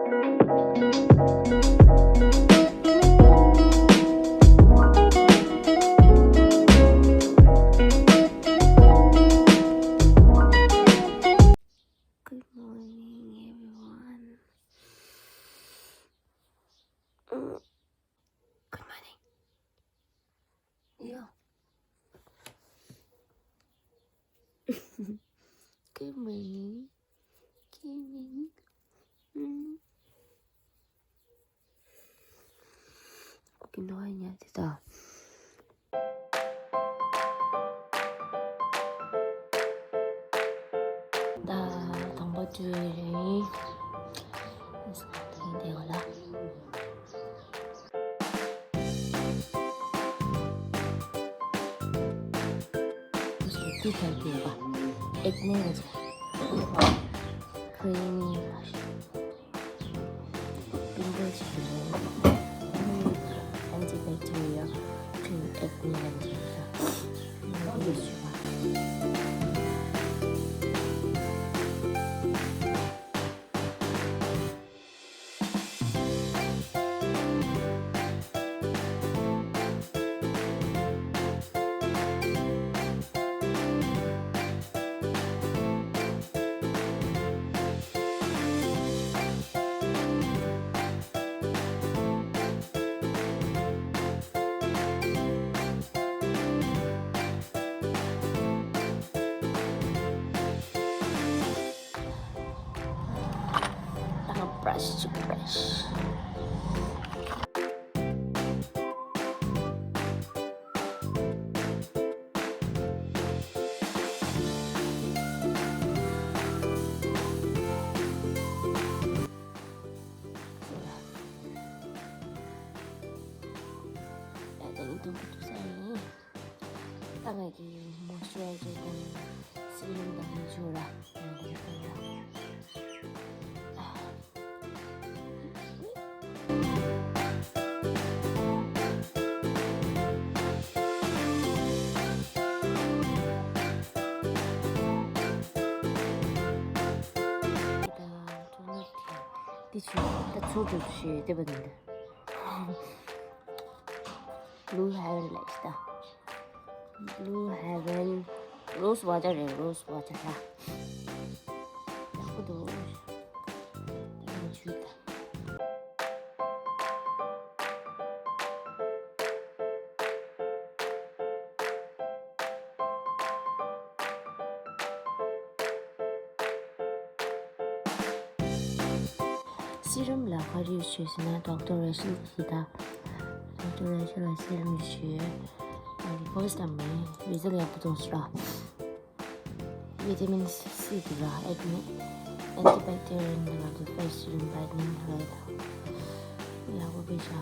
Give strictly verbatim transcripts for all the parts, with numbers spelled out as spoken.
Good morning, everyone. Mm. Good morning. Yo. Good morning. Good morning. Mm. ཀུན་ཏུ་ཉལ་ཏེ་ད། ད་དང་པོ་དུས་རེད། དེ་འདྲ་ལ། དེ་ལྟར་དེ་བ། ཨེག་ནེ་ལ་ཟེར། ཁྲི་མི་ལ་ཟེར། པིམ་པལ་ཞིག་ཡོད། ཨན་ཊི་བེག་ཊི་རི་ཡལ་ཁྲིམ་ཨེག་ནེ་ལ་ཟེར། ད་བྷ་ར་ཤི་ཅིག་བྷ་ར་ཤི། ད་ངས་ཀྱི་མོ་སི་ཅུ་རའི་ཛར་དང་སི་རམ་དང་མི་ཆོ་ར། འདི་ཆུ་ད་ཚུར་འགྲོ་ཞེས་བསྡད་པ་འདི་འདི། Blue Heaven ལ་ཡིན་ད། Blue Heaven། Rose water རེད། Rose water ར། ཡག་པོ་འདུག་ད་ང་ཆུ་ད། སི་རམ་ལ་ག་རེ་ཡོད་ཞུས་ཟེར་ན། ཌོག་ཊར་རེ་ཤལ་གྱིས་ད། ཌོག་ཊར་རེ་ཤལ་ལ་སི་རམ་ཡོད་ཞུས། ཨ་ནི་ཕོ་སི་ཊི་ཨམ་མེ་རི་ཛལ་ཡག་པོ་བྱུང་སོང་ར། ཝི་ཊ་མིན་སི་དེ་ར། ཨེག་ནེ་ཨན་ཊི་བེག་ཊི་རི་ཡན་ལ་ལ་ཏི་ཕེ་སི་རི་བའི་ཊ་མིན་ཧེལ་ཐི་ཡག་པོ་བྱས་ཤག་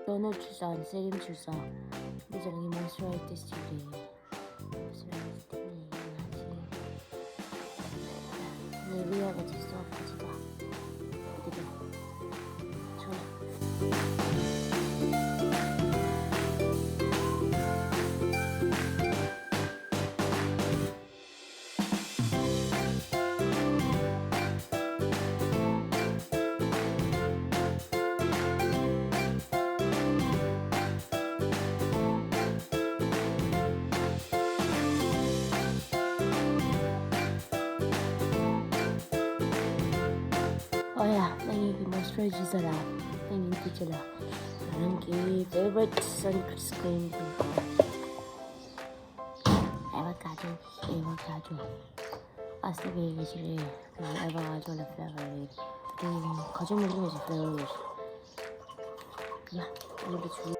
ཏོ་ནར་བྱུགས་སོང་། སི་རམ་བྱུགས་སོང་། འདི་ཚོ་ངའི་མོ་སི་ཅུ་རའི་ཛར་ཅིག་རེད། མོ་སི་ཅུ་རའི་ཛར་དེ་ནས་ཡིན་ན་ཅི། ནེ་བི་ཡ་ག་ཅིག་སོབ་ག་ཅིག་པ། འདི་དེ། ཆོ། ཨོ་ཡ། ད་ངེད་ཀྱི་མོ་སི་ཅུ་རའི་ཛར་ཟ་ར། ད་ངེད་ཀྱི་ཅི་ལ། ང་རང་གི་ཕེ་ཝ་རི་ཊི་སན་སི་ཀྲིན་དེ། ཨེ་ཝ་ཀ་ཌོ། ཨེ་ཝ་ཀ་ཌོ། ཨ་སི་ཏི་བེ་གི་ཅི་རེད། ཨེ་ཝ་ཀ་ཌོ་ལ་ཕེ་ཝ་རི་ཊི་རེད། དེ་ག་ཅུང་མི་འདུག་ཅི་ཕེ་ཝ་རི་ཊི་རེད། ཡ། ཨེ་ཝ་ཀ་ཌོ།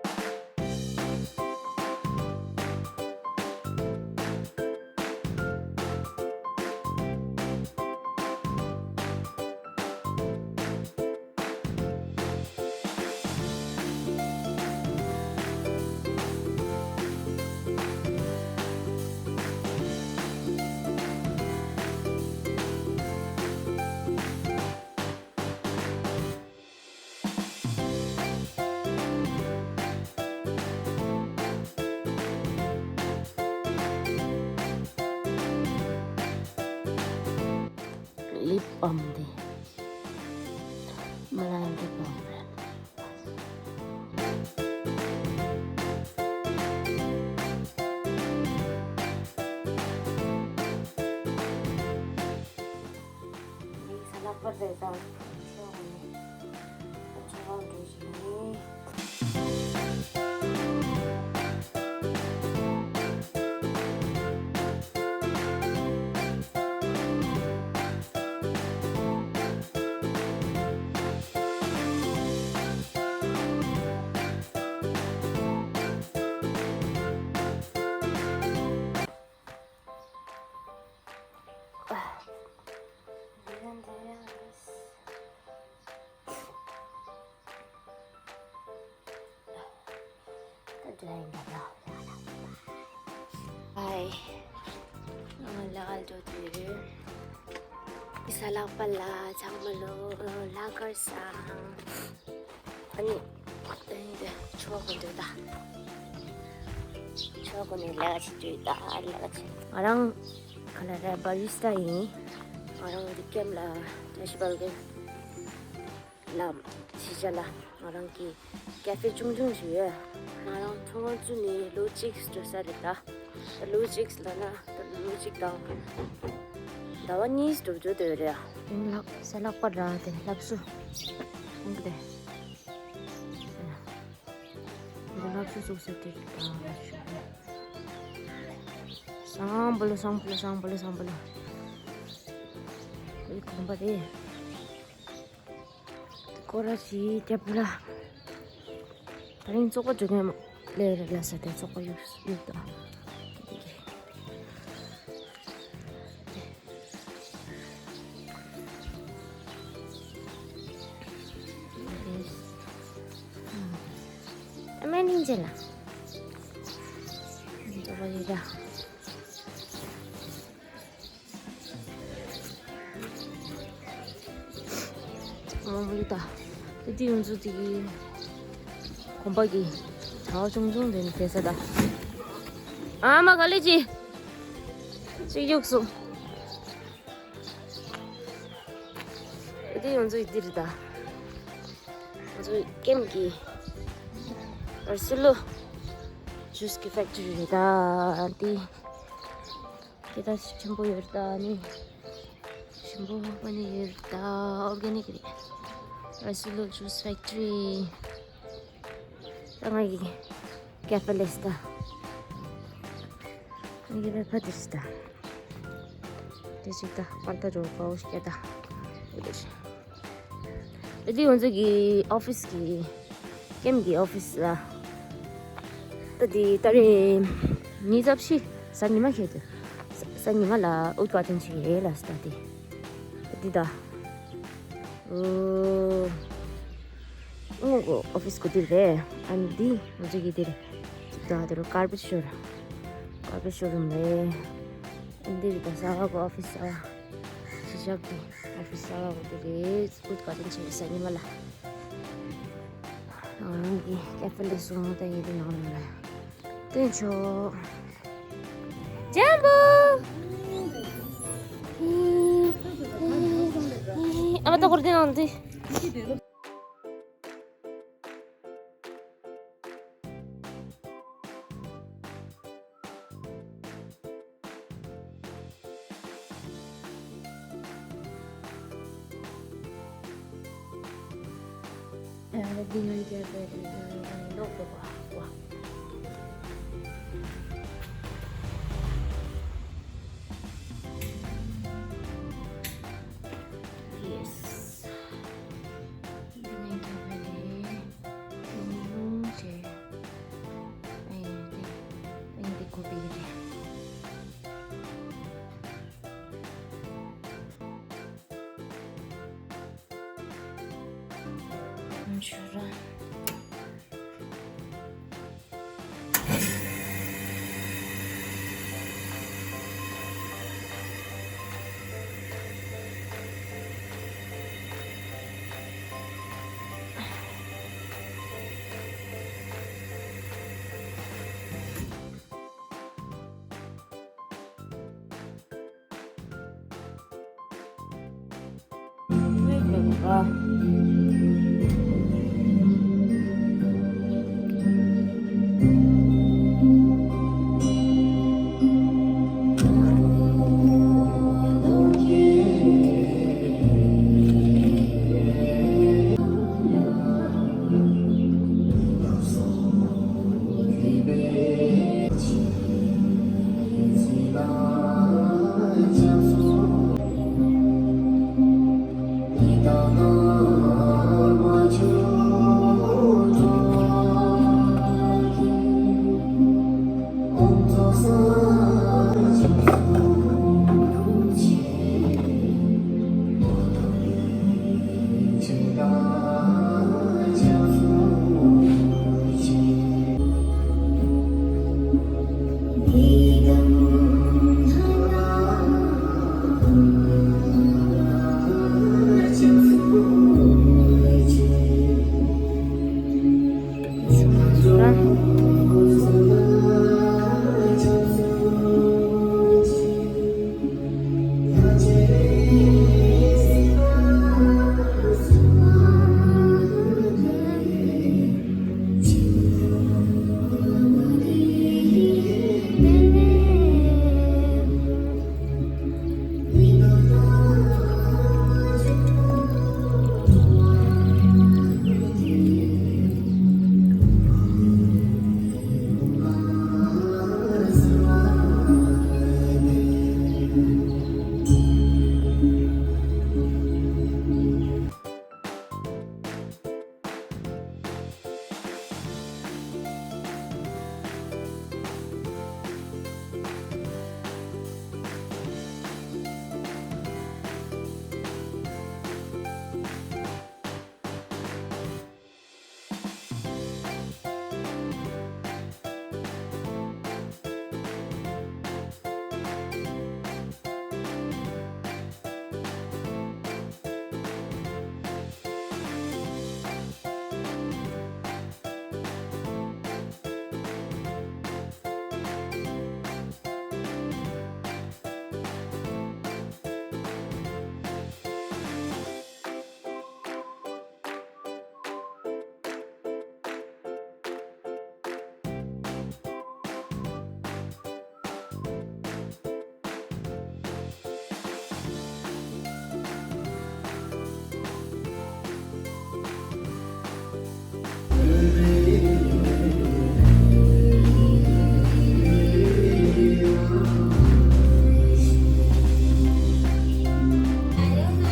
ལིབ་བམ་དེ། མི་ལ་ལིབ་བམ་རེད། ཡིག་ས་ལྷག་པར་རེད་དང་། ཆོག་ནི། ཆོག་འགྲོ་ཞིག་ནི། Hi. ང་ལ་ཨལ་ཏོ་དུ། ས་ལག་པ་ལ་ཚང་མ་ལོ་ལ་ཀར་སང་། ཨ་ནི། ཨ་ནི་ཆོག་གོ་འདོད་ད། ཆོག་གོ་ནི་ལ་ཅི་དུས་ད་ལ་ཅི། ང་རང་ག་ལ་རེ་བ་རི་སི་ཏ་ཡིན། ང་རང་འདི་ཀེམ་ལ་ཏེ་ཤི་བལ་གི་ལམ་ཕྱི་ཆ་ལ་ང་རང་གི་ཀེ་ཧྥེ་ཆུང་ཆུང་ཞིག་ཡོད། ང་རང་ཁྲོང་ཁོང་ཚུ་ནས་ལོ་གཅིག་འགྲོ་ས་རེད་ད། ལོ་གཅིག་ལ་ན་ལོ་གཅིག་དང་ཟླ་བ་གཉིས་འགྲོ་རྒྱུ་དེ་རེད། ཡིན་ལགས་ས་ལག་པ་ར་དེ་ལབ་སུ་འོང་གི་དེ། འདི་ལབ་སུ་སུག་སུ་དེ་ད་ཞུ། སང་པོ་ལོ་སང་པོ་ལོ་སང་པོ་ལོ་སང་པོ་ལོ། ཨི་གོམ་པ་རེད། ཀོ་ར་ཞིག་རྒྱབ་ལ། ད་རིང་བཙོག་པ་འགྲོ་མཁན་ལས་རེད་ལ་ས་དེ་བཙོག་པ་གཡུག་གཡུག་དང་། ཨ་མ་ནིང་ཅེ་ལ། བཙོག་པ་ཡོད་ད། མ་མ་ལུས་ད། དེ་དེ་ཡོང་ཚུལ་དེ་གི་གོམ་པ་གི་གྲྭ་བ་ཆུང་ཆུང་དེ་ནི་བསྡད་ས་ད། ཨ་མ་ག་ལེ་ཅི། གཅིག་གཡུགས་སོང་། དེ་དེ་ཡོང་ཚུལ་དེ་རེད་ད། ང་ཚོ་ཀེམ་གི་ཨར་སི་ལོ་ཇུས་གི་ཕེག་ཊི་རི་རེད་ད་དེ། སྐད་གྲགས་ཆེན་པོ་ཡོད་རེད་ད་ནི། ཞིམ་པོ་ཨོར་ག་ནིག་ཡོད་རེད་ད། ཨོར་ག་ནིག་རེད། ཨར་སི་ལོ་ཇུས་ཕེག་ཊི་རི། ད་ང་གི་ཀེ་ཧྥེ་ལས་ད། ང་གི་བེ་ཕ་དེ་རེད་ད། དེ་ཅིག་ད་པར་ད་འགྲོ་པའོ་སྐད་ད། འོ་དེ་རེད། ཨ་དེ་ང་ཚོ་གི་ཨོ་ཕི་སི་གི་ཀེམ་གི་ཨོ་ཕི་སི་ལ། ད་དེ་ད་རེས་ཉིས་རྩ་བཞི་གཟའ་ཉི་མ་ཁེལ་དུ། གཟའ་ཉི་མ་ལ་ཨུད་གྷ་ཏན་བྱེད་ཡས་ལ་ད་དེ། ད་དེ་ད། ཨོ། ཨོ་གོ་ཨོ་ཕི་སི་གོ་དེ་རེད། ཨ་ནི་དེ་ང་ཚོ་གི་དེ་རེད། ད་དེ་རུ་ཀར་པེཊ་ཤོ་རུམ། ཀར་པེཊ་ཤོ་རུམ་རེད། ཨ་ནི་དེ་རེད་ད་གཟའ་གོ་ཨོ་ཕི་སི་ཨ། ཕྱི་ཞབས་ཀྱི་ཨོ་ཕི་སི་གསར་པ་དེ་རེད། ཨུད་གྷ་ཏན་བྱས་ས་ཉི་མ་ལ། ང་རང་གི་ཀེ་ཧྥེ་ལས་སོང་ད་ཡིན་དེ་ནང་ལ་ལ། སྟོན་ཆོག་ཇམ་བོ། ཨ་མ་ད་གོར་དེ་ནང་དེ། Yes.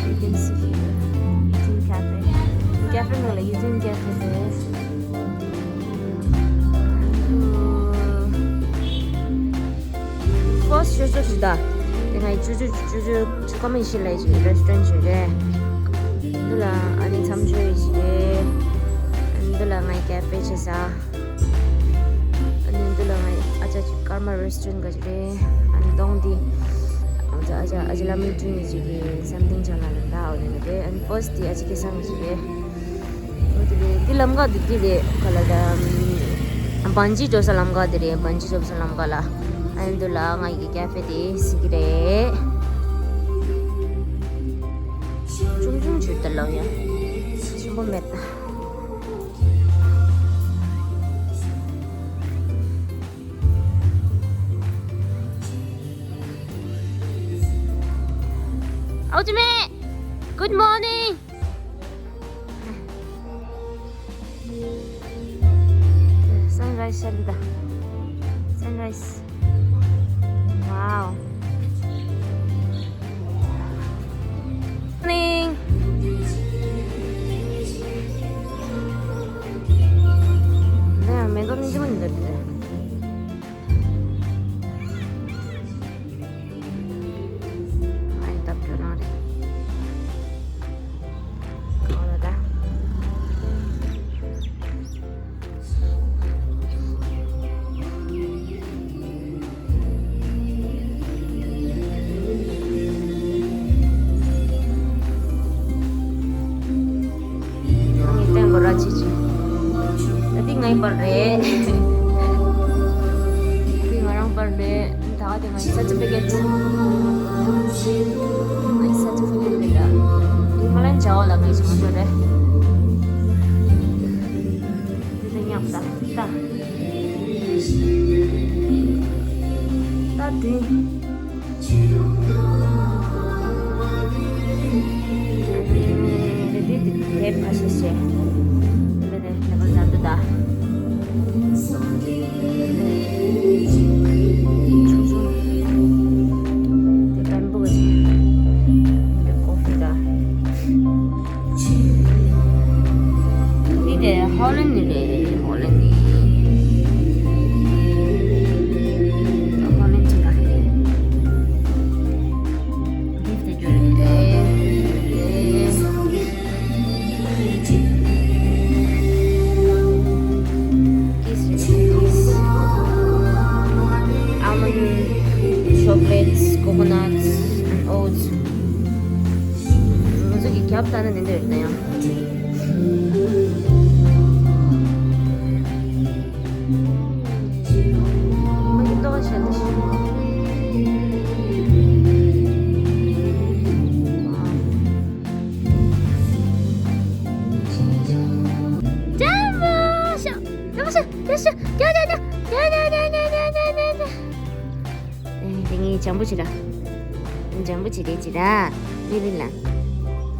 You can see here, Eugene Cafe. Cafe ནང་ལ་Eugene Cafe རེད། First ཤོ་ཤོ་ཞིག་ད། དེ་ང་ཡི་ཅུ་ཅུ་ཅུ་ཅུ་ཅུ་ཀོ་མེན་ཤི་ལ་ཡི་ཅིག་རེ་སི་ཊོ་རན་ཊི་ཞིག་རེད། འདི་ལ་ཨ་ནི་མཚམས་ཆོས་ཡི་ཅིག་རེད། འདི་ལ་ང་ཡི་ཀེ་ཕེ་བྱེད་ས། ཨ་ནི་འདི་ལ་ང་ཡི་ཨ་ཅག་ཅིག་ཀར་མ་རེ་སི་ཊོ་རན་ཊི་ག་ཅིག་རེད། ཨ་ནི་གདོང་འདི་ཨ་ཅག་ཨ་ཅག་ཨ་ཅག་ལ་མི་ཀྲིན་ཡི་ཅིག་གི་སམ་ཐིང་ཅང་ལ་ལ་འདའ་འོ་ནི་རེད། ཨ་ནི་ཕོ་སི་ཊི་འདི་ཨ་ཅག་སྐལ་བཟང་གི་ཅིག་རེད། འོ་དེ་རེད། འདི་ལམ་ཁ་འདི་འདི་རེད། ག་ལ་ད། བན་ཇི་འཇོག་ས་ལམ་ཁ་འདི་རེད། བན་ཇི་འཇོག་ས་ལམ་ཁ་ལ། ཨ་ཡིན་འདི་ལ་ང་ཡི་ཀེ་ཕེ་དེ་སི་གི་རེད། ཆུང་ཆུང་ཆུ་ད་ལོ་ཡ། ཆེན་པོ་མེད་ད། ཨའོ་ཅི་མེ། Good morning. Sunrise ཤར་ད། Sunrise. Wow. Morning. ང་མེ་ཏོག་སྙིང་རྗེ་མོ་འདི་འདྲ་རེད། ཨ་ཡིན་ད་བོད་རང་རེད། གང་ལ་ད། ངའི་སྟེང་གོ་ར་ཆེ་ཆེ། ད་འདི་ངའི་པར་རེད། འདི་ང་རང་པར་རེད། ད་ག་དེ་ངའི་སར་ཊི་ཕི་ཀེ་ཊི། ངའི་སར་ཊི་ཕི་ཀེ་ཊི་རེད་ད། འདི་ང་ལ་ཅ་ ཨོ་ལ་མེད་བྱུང་ཆོག་རེད། འདི་ལ་ཉག་ད་ད་ད་དེ། འདི་འདི་འདི་འདི་ཕ་ཤེས་ཤེས། འདི་འདི་འདི་པ་ཛ་དུ་ད། འདི་པན་པོ་འདི་ཀོ་ཧྥི་ད། འདི་དེ་ཧོ་ལན་ནི་རེད། ཧོ་ལན་ནི། ཧོ་ལན་ཅི་ག་རེད། འདི་དེ་ཇོ་རེད། This is almond, chocolates, coconuts and oats. ང་ཚོ་གི་རྒྱབ་ལྟ་ན་འདི་འདྲ་རེད་ན་ཡང་། ཨ་ནི་ཏོག་ཙམ་ཞིག་ལྟ་ཞིག་ཨེ། དེ་ངའི་འཇམ་པོ་ཅི་ར། འཇམ་པོ་ཅི་རེད་ཅི་ར། ལི་ལི་ལ།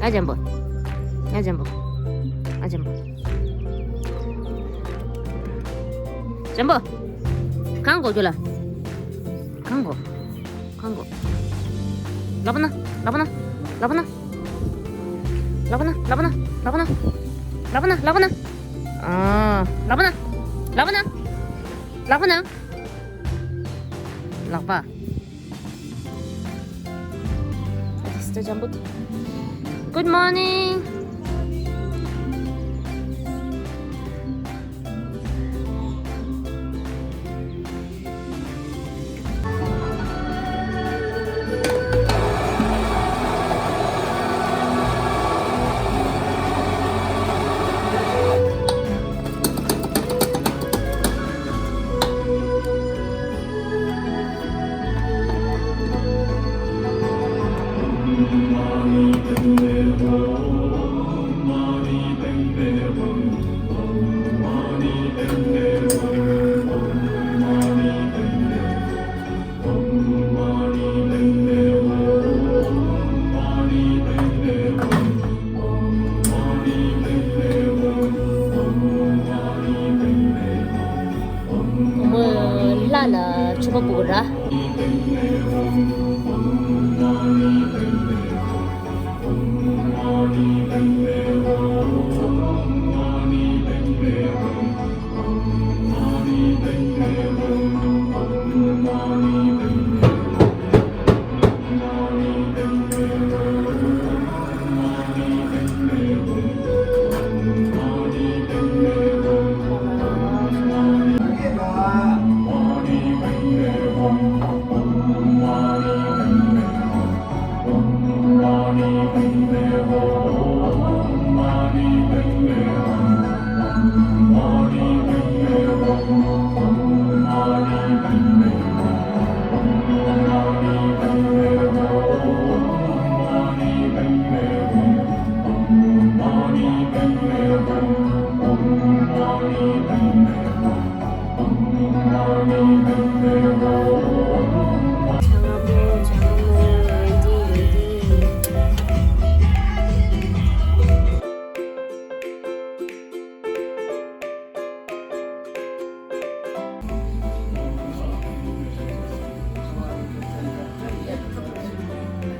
ཨ་འཇམ་པོ། ཨ་འཇམ་པོ། ཨ་འཇམ་པོ། འཇམ་པོ། གང་གོ་རྒྱུ་ལ། གང་གོ། གང་གོ། ལབ་ན། ལབ་ན། ལབ་ན། ལབ་ན། ལབ་ན། ལབ་ན། ལབ་ན། ལབ་ན། ཨ། ལབ་ན། ལབ་ན། ལབ་ན། ལག་པ། Good morning. བུ་མོ་ལྷ་ལ་མཆོད་པ་ཕུལ་དགོས་ར།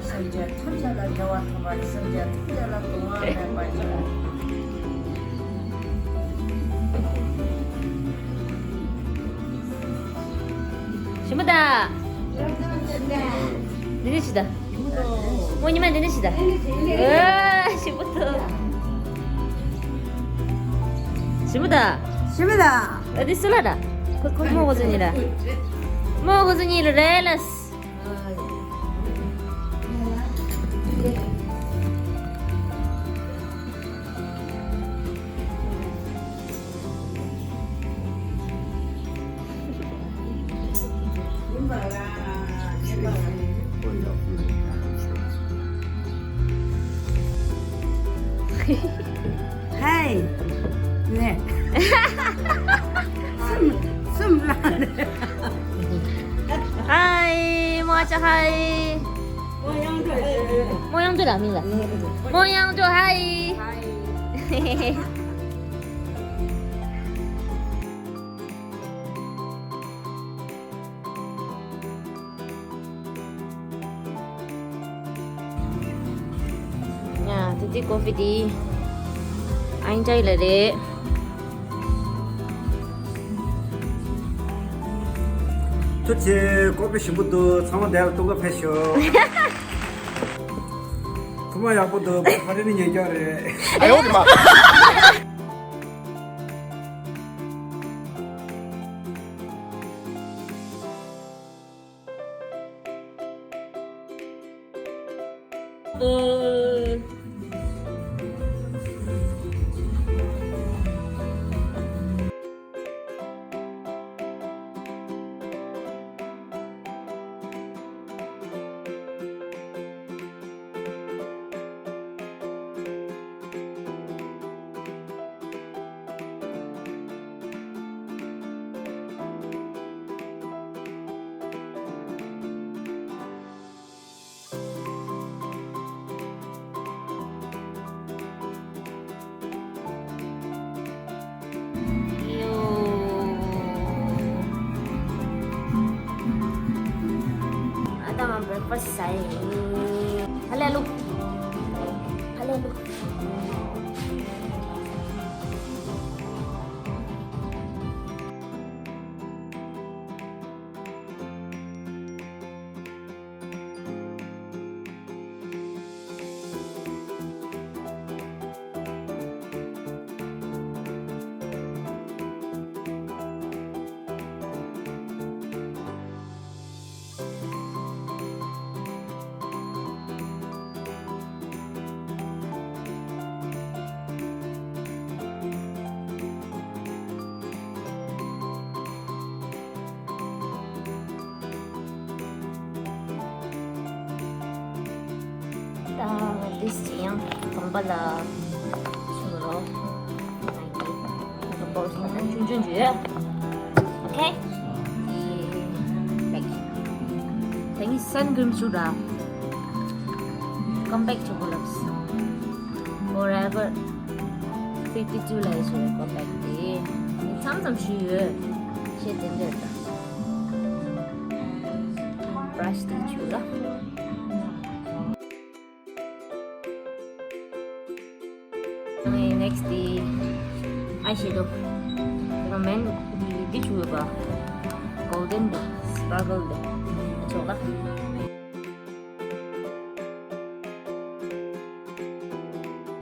སེམས་ཅན་ཐམས་ཅད་ལ་བདེ་བ་ཐོབ་པར། སེམས་ཅན་ཐམས་ཅད་ལ་གདུང་བ་མེད་པར་ཤོག། ཞིམ་པོ་ད། འདི་ནས་ཤི་ད། མོ་ཉི་མ་འདི་ནས་ཤི་ད། ཨ། ཞིམ་པོ་ད། ཞིམ་པོ་ད། ཞིམ་པོ་ད། ཨ། འདི་སུ་ལ་ད། ཁོ་ཁོ་མོ་གོ་ཚོ་ཉི་ལ། མོ་གོ་ཚོ་ཉི་ལ་རེ་ལ། ཧའི། ནས། སུམ། སུམ་ལ་ནས། ཧའི། མོ་ཅག་ཧའི། མོ་ཡང་འགྲོ་ཧའི། མོ་ཡང་འགྲོ་ལ་མིང་ལ། མོ་ཡང་འགྲོ་ཧའི། ཧའི། ཡ། དེ་དེ་ཀོ་ཧྥི་དེ་ཨ་ཡིན་ཅའི་ལ་རེད། ཐུགས་རྗེ་ཆེ། ཀོ་ཧྥི་ཞིམ་པོ་འདུག་ཚང་མ་འདི་ལ་གཏོང་ག་ཕེབས་ཤོག་ཐུག་མ་ཡག་པོ་འདུག་ཕ་རི་ནས་ཉན་རྒྱུ་རེད། ཨ་ཡོ་དེ་མ། ཨ་ད་ང་བྷེ་རེག་ཕ་སི་ཟ་ཡིན། ཧ་ལས་ལུག་ཧ་ལས་ལུག་ད་ང་འདི་ཡང་གོམ་པ་ལ་ཆུ་རོ། ཆུང་ཆུང་ཅིག Okay. Like, ད་ངས་སན་ཀྲིམ་བྱུགས་ར། Compact བྱེད་དགོས་ལབ་སོང་། Forever fifty two ལ་ཡོད་ཀོམ་པེག་དེ། མཚམས་མཚམས་བྱུགས་ཡོད། ཤེས་དེ་འདྲ་ད། Brush དེ་བྱུགས་ལ། Next དེ་eye shadow. དེ་ནས་འདི་འདི་བྱུགས་ཡོད་པ། Golden དེ་sparkle དེ་ཆོག་ལ།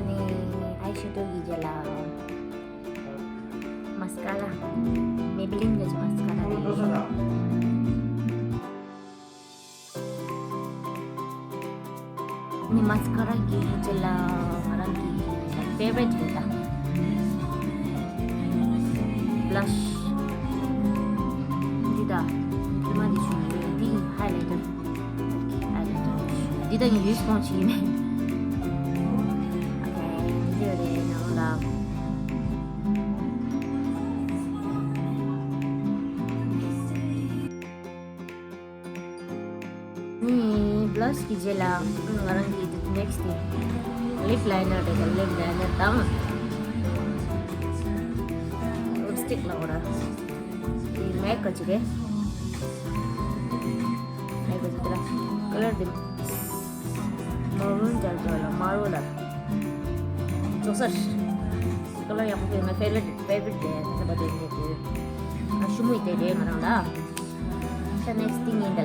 ནི་eye shadow གི་རྗེས་ལ་mascara. Maybelline གི་mascara རེད། ནི་mascara གི་རྗེས་ལ་ང་རང་གི་favorite རེད་ད། Blush འདི་ད། འདི་མ་འདི་ཆུ་འདི་highlighter. འདི་ད་ངས་ཡུལ་སྤོང་བྱེད་ཀྱི་མེད། Okay འདི་རེད་ནང་ལ། ནི་blush གི་རྗེས་ལ་ང་རང་གི་next thing lip liner རེད་ད། Lip liner དང་lipstick ལ་འོ་ར། དེ་མེག་ག་ཅི་རེད། མེག་ག་ཅི་རེད། ཀ་ལར་དེ་maroon འདྲ་འདྲ་ལ་maroon ལ་ཅོག་སར་ཀ་ལར་ཡག་པོ་ཡོད་ན་favorite favorite རེད་ད་བ་དེ་ནས་དེ་ང་ཤུ་མུ་དེ་རེད་ང་རང་ལ། ད་next thing ཡིན་ད་ལ།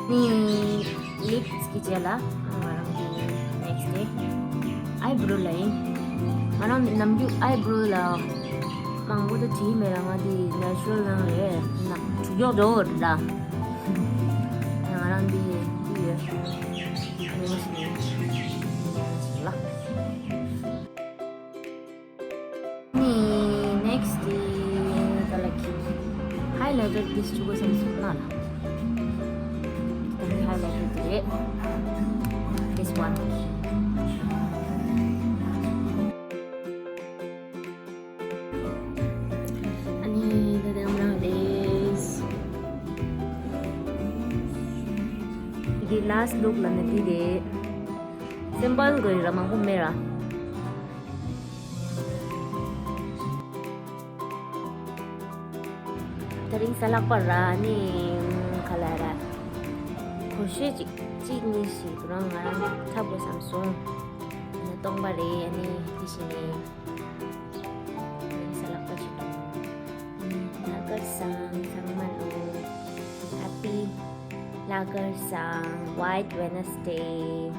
ནི་lips གི་རྗེས་ལ་ང་རང་གི་next དེ་eyebrow ལ་ཡིན། ང་རང་ནམ་རྒྱུན་eyebrow ལ་མང་པོ་ད་བྲིས་མེད་ར། ང་དེ་natural ནང་རེད་ན་གྲུ་གཡོག་འགྲོ་ར། ང་རང་དེ་དེ་ཡོད་ཨ་ནི་ཞིག་ལ། ནི་next དེ་ག་ལ་ཁྱེར། highlighter དེ་བྱུག་དགོས་བསམ་སོང་ན་ལ། This one. ཨ་ནི་ད་དེ་ང་རང་རེད། འདི་last look ལ་ནི་འདི་རེད། སེམས་པ་གོ་ཡི་ར་མང་པོ་མེད་ར། དེ་རིང་གཟའ་ལྷག་པ་ར་ནི་ག་ལ་ར། གོ་ཤེས་ཅིག་གཅིག་གཉིས་ཤིག་རང་ང་རང་འཁྲབ་དགོས་བསམ་སོང་། ཨ་ནི་སྟོང་པ་རེད། ཨ་ནི་དེ་བཞིན་ནི་གཟའ་ལྷག་པ་ཅིག་འདུག་ལྷག་དཀར་བཟང་ཚང་མ་ལོ། Happy ལྷག་དཀར་བཟང་། White Wednesday.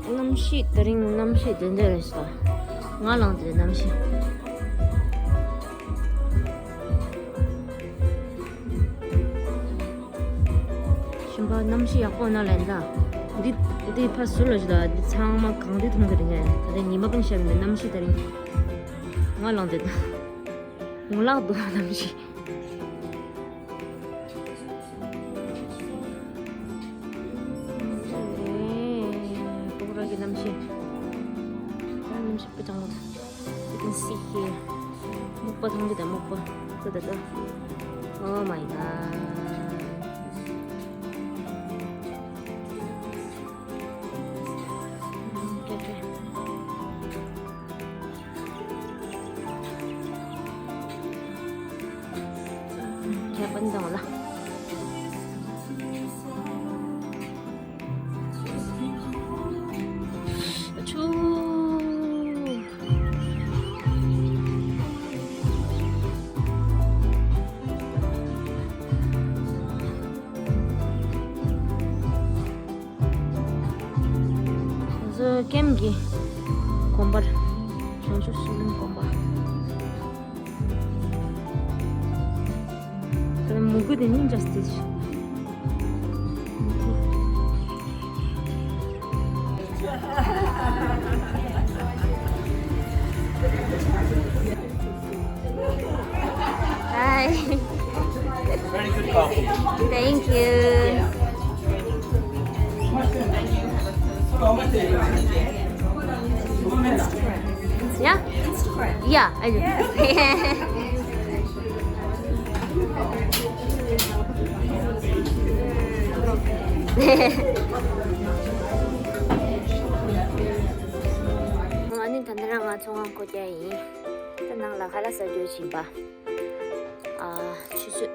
གནམ་གཤིས་དེ་རིང་གནམ་གཤིས་དེ་འདྲ་རེད་ཤག་ང་ལངས་དུས་གནམ་གཤིས། ཞིམ་པ་གནམ་གཤིས་ཡག་པོ་ན་ལན་ད། འདི་འདི་ཕ་ཟུར་ལ་ཞིག་ད། འདི་ཚང་མ་གངས་རི་མཐོང་གི་རེད། ངས་ད་ལྟ་ཉི་མ་གང་ཤར་མི་འདུག་གནམ་གཤིས་དེ་རིང་། ང་ལངས་དུས་ད། ངུ་ལག་འདུག་གནམ་གཤིས། ཨེ། ལྐོག་ར་གི་གནམ་གཤིས། གནམ་གཤིས་དཔེ་གྲང་མོ། You can see here. སྨུག་པ་མཐོང་གི་ད། སྨུག་པ། ཁོ་ད་ད། Oh my god. ཁྱད་པར་འདང་ལ། ཆུ། ཀེམ་གྱི་དགོན་པར་བྱང་ཆུབ་སེམས་དཔའི་དགོན་པ། ད་ལྟ་མུ་གུ་དེ་ནི་just this. Hi. Very good coffee. Thank you. Yeah? Yeah, I do. ཨ་ནི་ད་ནི་རང་ང་ཚོ་ང་ཁོ་རྒྱ་ཡིན། ད་ནང་ལ་ཁ་ལག་ཟ་རྒྱུ་བྱིན་པ། ཨ། ཆུ་ཚོད་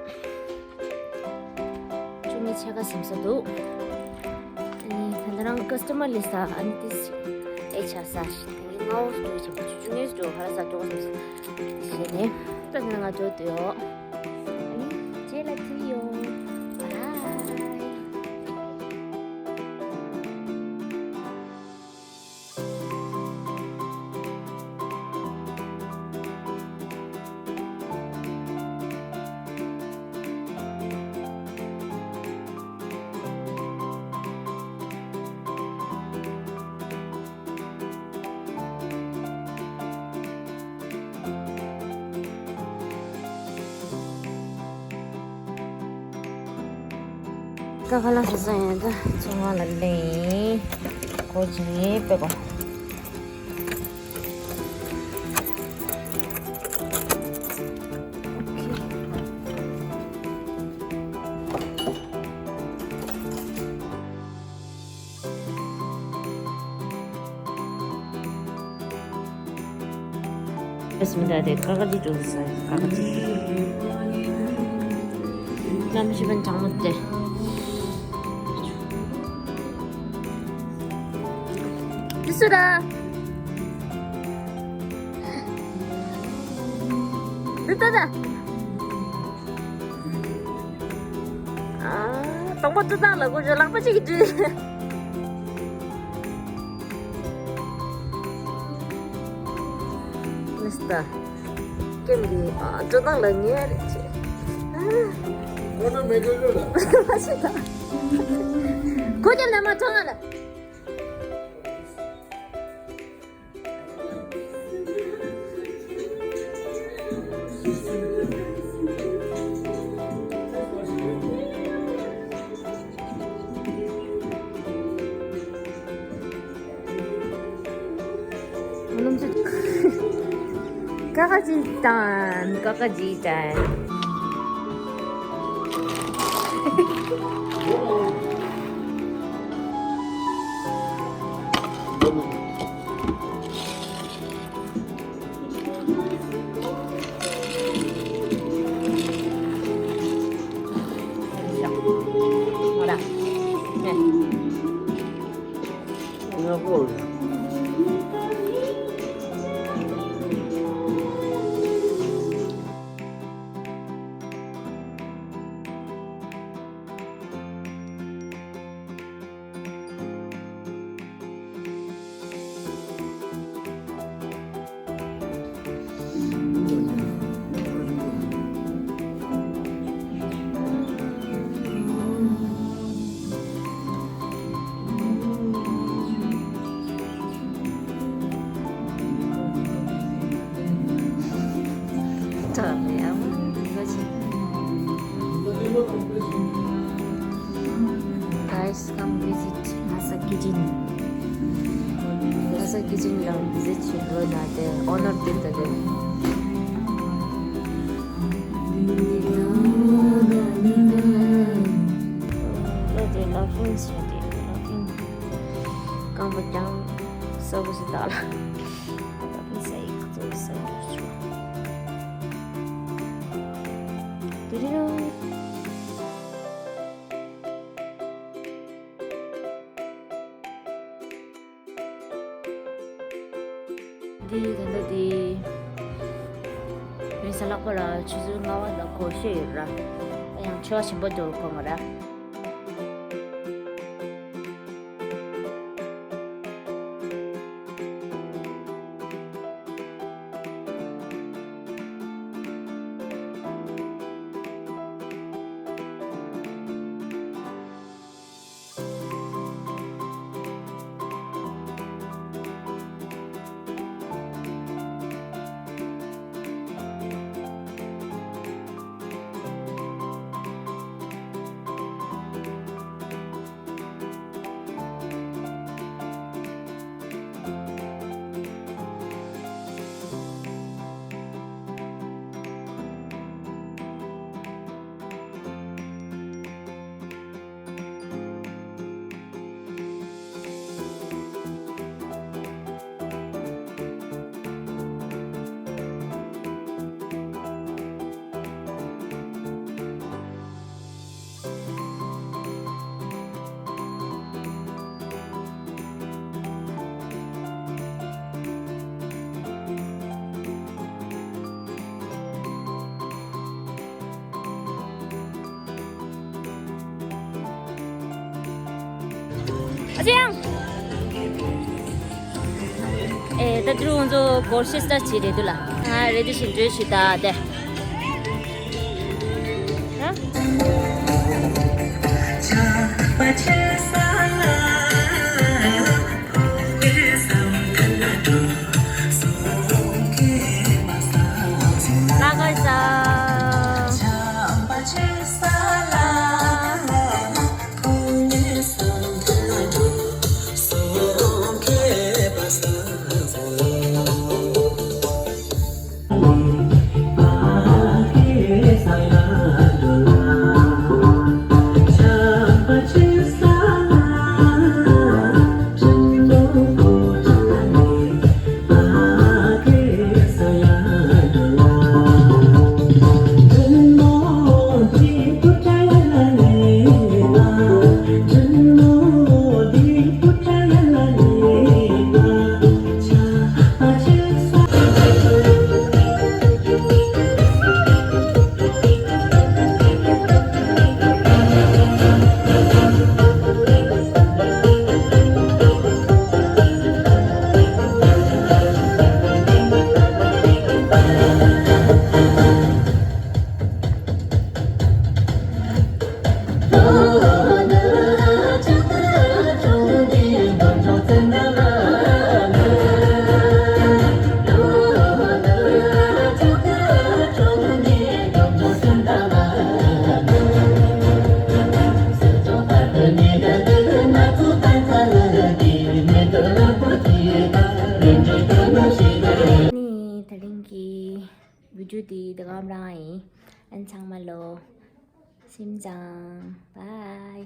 བཅུ་གཉིས་ཕྱེད་ཀ་ཟིན་ས་འདུག་ཨ་ནི་ད་ལྟ་རང་ཀ་སི་ཊ་མར་ལི་སི་ཊ་ཨ་ནི་ཏིས་ཨེ་ཆ་ས་ཞིག་ད་ནི་ང་འོ་སུ་ཞིག་བཅུ་གཉིས་སུ་ཁ་ལག་ཟ་འགྲོ་ཟིན་ས་ཞེས་ནས་ད་ནི་ང་འགྲོ་འདོད་ཡོད། ཨ་ནི་རྗེས་ལ་ཐིག་ཡོང་། བཱའི། ཀ་ཁ་ལག་ཟ་ས་ཡིན་ད་ཚོང་ཁང་ལ་ལེན། གོ་ཅིང་ངའི་པེ་གོ། ཨེ་སི་མི་ད་དེ་ཀ་ཀ་ཅི་འགྲོ་ས་ཀ་ཀ་ཅི། ལམ་ཞིབ་པན་གྲང་མོ་དེ། ཏི་སུ་ར། ཏི་ཏ་ཏ། ཨ། དང་པོ་ཏི་ཏ་ལ་གོ་ལག་པ་གཅིག་གིས་བྲིས། མི་སྟ། ཀེམ་གྱི་ཨ་སྤྲོ་སྟངས་ལ་ཉེ་རེད་ཅེས། ཨ། ཁོ་ན་མེ་གོལ་ལོ་ལ། མ་ཤི་ད། ཁོ་ཀེམ་ན་མ་ཐོང་ང་ལ། ཀ་ཀ་ཇི་ཏན། ཀ་ཀ་ཇི་ཏན། Guys, come visit Lhasa Kitchen. Lhasa Kitchen ལ་visit བྱེད་འགྲོ་ན་དེ་ཨོ་ནར་དེ་ད་དེ། ད་དེ་ལ་ཧྥིན་ཟེར་དེ་ལ་ཧྥིན། རྐང་པ་རྐྱང་ས་བུ་སི་ད་ལ་ལ་ཧྥིན་ཟེར་ཡིག་གཙོ་ས་ཡིག་ཆུ། དེ་རེད། འདི་ད་ལྟ་འདི་རེས་གཟའ་ལྷག་པ་ར་ཆུ་ཚོད་ལྔ་པ་ལ་སྒོ་ཕྱེ་ཡོད་ར། ཡང་ཆུ་བ་ཞིམ་པོ་འདུག་གོ་ང་ར། ཅང་། ཨེ་ད་དུ་ང་ཚོ་སྒོར་གཞས་ལྟ་ཅི་རེད་འདུག་ལ། ང་རེ་དུ་ཞིག་འགྲོས་ཤིག་ད་དེ། ནི་ད་རིང་གི་བི་ཌིའོ་འདི་འདི་གམ་རང་ཡིན། ཨན་ཚང་མ་ལོ། སིམ་ཙང་། བའི།